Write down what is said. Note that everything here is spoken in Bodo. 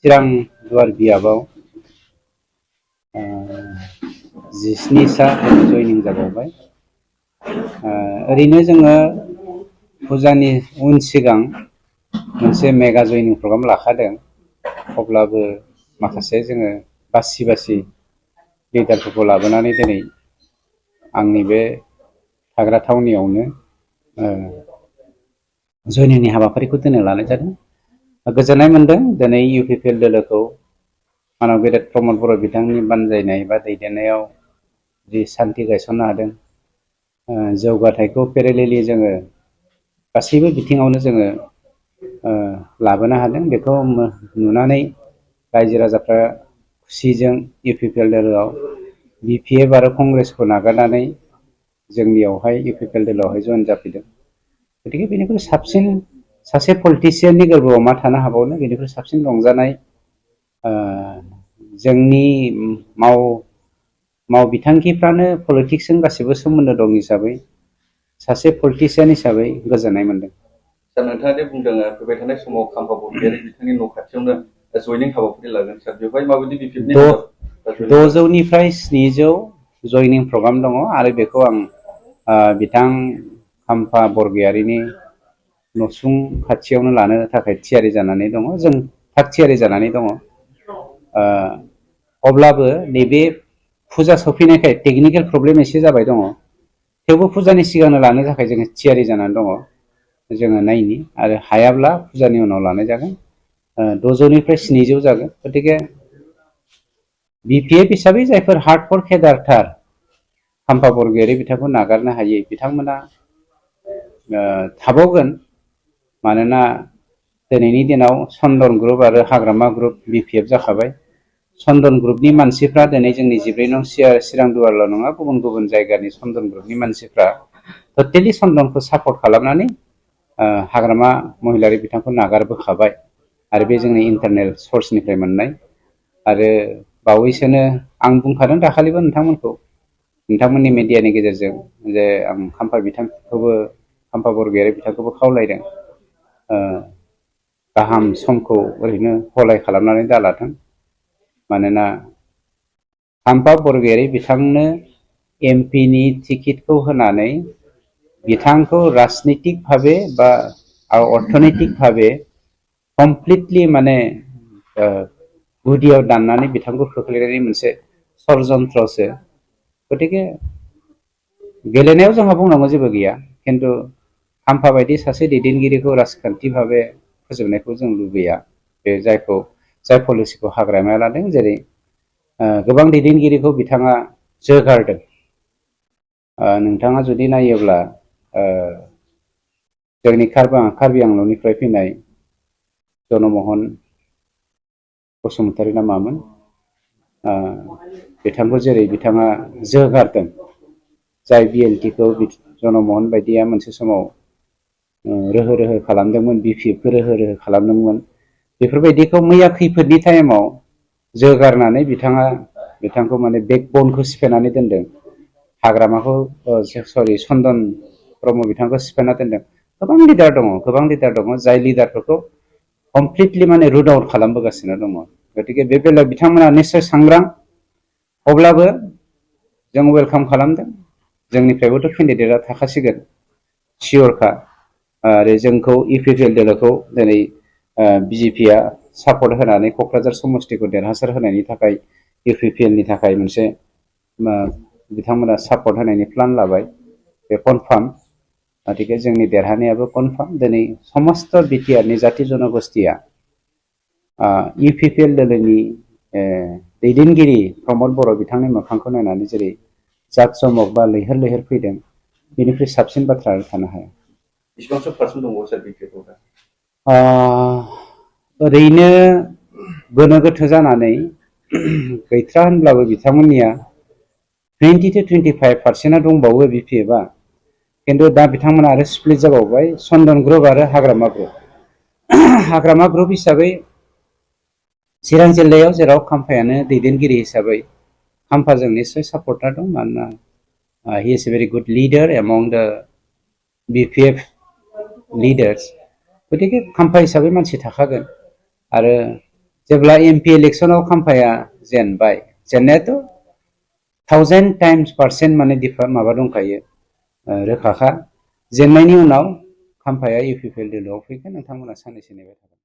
चिरां दुवार बियाबाव 17 सा जयनिं जाबावबाय। ओरैनो जोङो फुजानि उन सिगां मोनसे मेगा जयनिं प्रग्राम लाखादों। अब्लाबो माखासे जोङो बासि लिडारफोरखौ लाबोनानै दिनै आंनि बे थाग्रा थावनियावनो जयनिंनि हाबाफारिखौ दिनै लानाय जादों। गोजोननाय मोनदों दिनै UPPL दोलोखौ मानव गेदेर प्रमद बर' बिथांनि बानजायनाय बा दैदेननायाव जि सान्थि गायसननो हादों। जौगाथायखौ पेरेलेलि जोङो गासैबो बिथिङावनो जोङो लाबोनो हादों। बेखौ नुनानै रायजो राजाफ्रा खुसिजों UPPL दोलोआव BPF आरो कंग्रेसखौ नागारनानै जोंनियावहाय UPPL दोलोआवहाय जयेन जाफैदों। गतिके बेनिख्रुइ साबसिन सासे पलिटिसियाननि गोरबोआव मा थानो हाबावनो, बेनिख्रुइ साबसिन रंजानाय जोंनि माव बिथांखिफ्रानो पलिटिक्सजों गासिबो सोमोन्दो दं हिसाबै सासे पलिटिसियान हिसाबै गोजोननाय मोनदों। सार, नोंथाङा दे बुंदों फैबाय थानाय समाव खाम्फा बरगयारि बिथांनि न' खाथियावनो जयनिं हाबाफारि लागोन। सार, बेवहाय माबायदि BPFनि 600निफ्राय 700 जयनिं प्रग्राम दङ आरो बेखौ आं बिथां खाम्फा बरगयारिनि नसुं खाथियावनो लानो थाखाय थियारि जानानै दङ। जों थाग थियारि जानानै दङ। अब्लाबो नैबे फुजा सफैनायखाय टेकनिकेल प्रब्लेम एसे जाबाय दङ। थेवबो फुजानि सिगांनो लानो थाखाय जोङो थियारि जानानै दङ। जोङो नायनि आरो हायाब्ला फुजानि उनाव लानाय जागोन। 600निफ्राय 700 जागोन। गतिके BPF हिसाबै जायफोर हार्डकर केडारथार खाम्फा बरगयारि बिथांखौ नागारनो हायै बिथांमोना थाबावगोन। मानोना दिनैनि दिनाव चन्दन ग्रुप आरो हाग्रामा ग्रुप BPF जाखाबाय। चन्दन ग्रुपनि मानसिफ्रा दिनै जोंनि 14 नं चिरां दुवारल' नङा, गुबुन गुबुन जायगानि चन्दन ग्रुपनि मानसिफ्रा टटेलि चन्दनखौ सापर्ट खालामनानै हाग्रामा महिलारि बिथांखौ नागारबोखाबाय। आरो बे जोंनि इन्टारनेल सर्सनिफ्राय मोननाय। आरो बावैसोनो आं बुंखादों दाखालिबो नोंथांमोननि मिडियानि गेजेरजों जे आं खाम्फा बरगयारि बिथांखौबो खावलायदों गाहाम समखौ ओरैनो हलाय खालामनानै दालाथों। मानोना खाम्फा बरगयारि बिथांनो MP नि टिकेटखौ होनानै बिथांखौ राजनितिक भाबे बा अर्थनैतिक भाबे कमप्लिटलि माने गुदियाव दाननानै बिथांखौ खोख्लैनायनि मोनसे षड़यन्त्रसो। गतिके गेलेनायाव जोंहा बुंनांगौ जेबो गैया, खिन्थु खाम्फा बायदि सासे दैदेनगिरिखौ राजखान्थि भाबे फोजोबनायखौ जों लुबैया। बे जाय पलिसिखौ हाग्रामाया लादों, जेरै गोबां दैदेनगिरिखौ बिथाङा जोगारदों। नोंथाङा जुदि नायोब्ला जोंनि कार्बि आंलंनिफ्राय फैनाय जनमोहन बसुमतारी ना मामोन, बिथांखौ जेरै बिथाङा जोगारदों, जाय BLTखौ जनमोहन बायदिया मोनसे समाव रोहो रोहो खालामदोंमोन, BPFखौ रोहो रोहो खालामदोंमोन। बेफोरबायदिखौ मैया खैफोदनि टाइमाव जोगारनानै बिथांखौ माने बेकबनखौ सिफायनानै दोनदों। हाग्रामाखौ चन्दन ब्रह्म बिथांखौ सिफायना दोनदों। गोबां लिडार दङ जाय लिडारफोरखौ कमप्लिटलि माने रुट आउट खालामबोगासिनो दङ। गतिके बे बेलायाव बिथांमोना निस्सय सांग्रां। अब्लाबो जों वेलकाम खालामदों। जोंनिफ्रायबोथ' केन्डिडेटआ थाखासिगोन, सियरखा। आरो जोंखौ UPPL दोलोखौ दिनै BJPआ सापर्ट होनानै क'क्राझार समस्तिखौ देरहासार होनायनि थाखाय UPPLनि थाखाय मोनसे बिथांमोना सापर्ट होनायनि प्लान लाबाय। बे कनफार्म। गतिके जोंनि देरहानायाबो कनफार्म। दिनै समस्त बिटिआरनि जाति जनगोष्ठिया UPPL दोलोनि दैदेनगिरि प्रमद बर' बिथांनि मोखांखौ नायनानै जेरै जाक जमक बा लैहोर लैहोर फैदों, बेनिख्रुइ साबसिन बाथ्रा थानो हाया। बेसेबांसो पार्सेन्ट दंबावो सार BPF-आव? ओरैनो गोनो गोथो जानानै गैथ्रा होनब्लाबो बिथांमोननिया 20 to 25% दंबावो BPF-आ। खिन्थु दा बिथांमोना आरो स्प्लिट जाबावबाय, चन्दन ग्रुप आरो हाग्रामा ग्रुप। हाग्रामा ग्रुप हिसाबै चिरां जिल्लायाव जेराव खाम्फायानो दैदेनगिरि हिसाबै खाम्फाजों निस्सय सापर्टार दं। मानोना he is a very good leader among the BPF leaders। गतिके खाम्फा हिसाबै मानसि थाखागोन। आरो जेब्ला एमपि इलेक्शनाव खाम्फाया जेनबाय, जेननायाथ' 1000 टाइम्स % माने माबा दंखायो, रोखाखा। जेननायनि उनाव खाम्फाया UPPL दोलोआव फैगोन, नोंथांमोना साननैसो नेबाय थागोन।